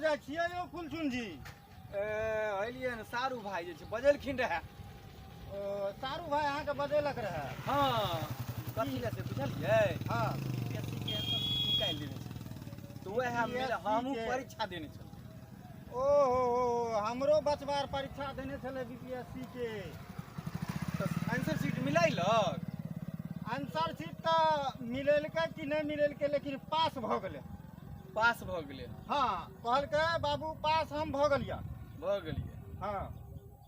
जाइ छियै यौ फुलचुन जी? एलियै ने, सारू भाई जे छै बजेलखिन रहए। ओ सारू भाई अहाँके बजेलक रहए? हँ, कथी लए से बुझलियै? हँ। बीपीएससी के आंसर शीट निकालि देने छै, तऽ वएह BPSC हमहूँ के? परीक्षा देने छलहुँ। ओहो, हमरो बचबार परीक्षा देने छलै बीपीएससी के। तऽ आंसर शीट मिलाइलक? आंसर शीट तऽ मिलेलकै कि नहि मिलेलकै, लेकिन पास भऽ गेलै। पास भऽ गेलै? हँ, कहलकै बाबू पास हम भऽ गेलियै। भऽ गेलियै? हँ।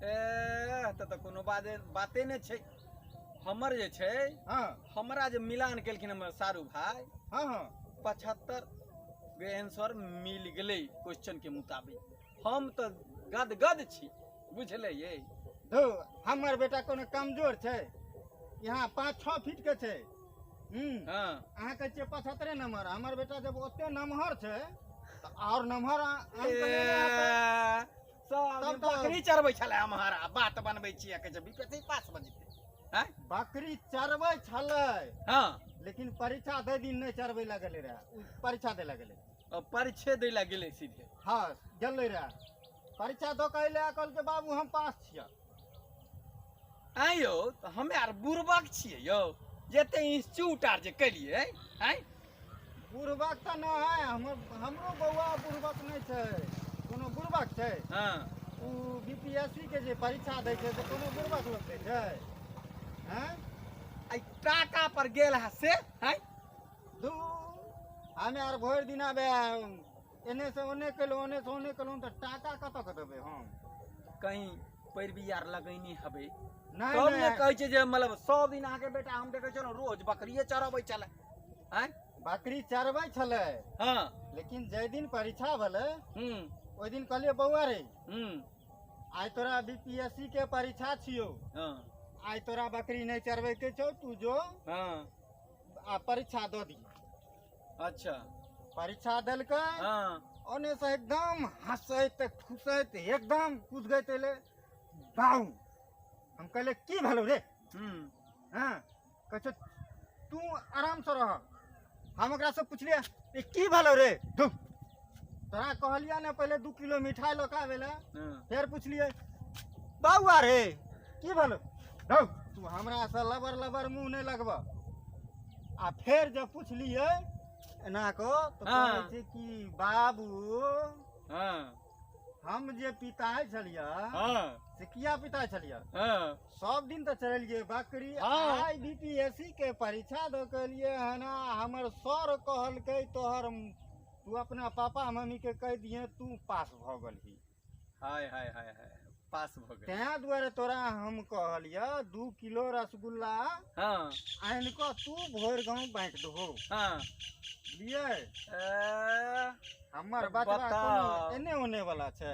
ए तऽ कोनो बाते बाते नहि छै। हमर जे छै, हमरा जे मिलान केलखिन हमर सारू भाई, हँ हँ 75 गो आंसर मिल गेलै क्वेश्चन के मुताबिक। हम तऽ गदगद छी, बुझलियै? धौ, हमर बेटा कोनो कमजोर छै? यहाँ 5-6 फीट के छै। अहाँ कहै छियै 75 नंबर, हमर बेटा जब ओते नमहर छै तऽ आओर नमहर अंक लेने हेतै। ए, सब तब दिन बकरी चरबै छलै हमारा, बात बनबै छियै, कहै छै बीपीएससी पास भऽ जेतै। आँय? बकरी चरबै छलै, लेकिन परीक्षा दै दिन नहि चरबै लए गेलै रहए, उ परीक्षा दै लए गेलै। आ परीक्षे दै लए गेलै सीधे? हँ, गेलै रहए। परीक्षा दऽ कऽ अयलै आ कहलकै बाबू हम पास छियै। आँय यौ, तऽ हमे आर बुड़बक छियै यौ, जते इंस्टीट्यूट आर जे केलियै? आँय? बुढ़बक तऽ नहि है, हमर हमरो बौआ बुढ़बक नहि छै। कोनो बुढ़बक छै? ओ बीपीएससी के जे परीक्षा दै छै से कोनो बुढ़बक लोक दै छै? हँ? आइ टाका पर गेल है से? आँय? दू हमे आर भरि दिना बे एने से ओने केलहुँ, ओने से ओने केलहुँ, तऽ टाका कतऽ के देबै हम? कहीं पैरवी आर लगैने हबै नहि। तब ने। नहि। कहै छै जे मतलब सब दिन अहाँके बेटा हम देखै छलहुँ रोज बकरिए चरबै छलै। आँय? बकरी चरबै छलै, लेकिन जाहि दिन परीक्षा भेलै, ओहि दिन कहलियै बौआ रे, आइ तोरा बीपीएससी के परीक्षा छियौ, आइ तोरा बकरी नहि चरबै के छौ, तू जो आ परीक्षा दऽ दी। परीक्षा देलकै, ओने से एकदम हंसैत खुसैत एकदम कुदगैत एलै बाऊ। हम कहलियै की भेलौ रे? हँ, कहै छै तू आरामसँ रह। हम ओकरासँ पुछलियै ई की भेलौ रे? धु, तोरा कहलियै ने पहिले 2 किलो मिठाइ लऽ कऽ आबै लए। फेर पुछलियै बौआ रे की भेलौ? हौ, तू हमरासँ लबर लबर मुँह नहि लगबह। आ फेर जब पुछलियै एना कऽ तऽ कहै छै कि बाबू, हम जे पिताइ छलियै से किया पिताइ छलियै? सब दिन तऽ चढ़ेलियै बकरी, आइ बीपीएससी के परीक्षा दऽ के एलियै हन आ हमर सर कहलकै तोहर तू अपना पापा मम्मी के कहि दिहे तू पास भऽ गेलही। हाय हाय हाय हाय, पास भऽ गेल। तें दुआरे तोरा हम कहलियै 2 किलो रसगुल्ला आनि कऽ तू भरि गाँव बाँटि दहो। बुझलियै? ए, हमर तऽ बचबा कोनो बताउ। एने ओने वाला छै?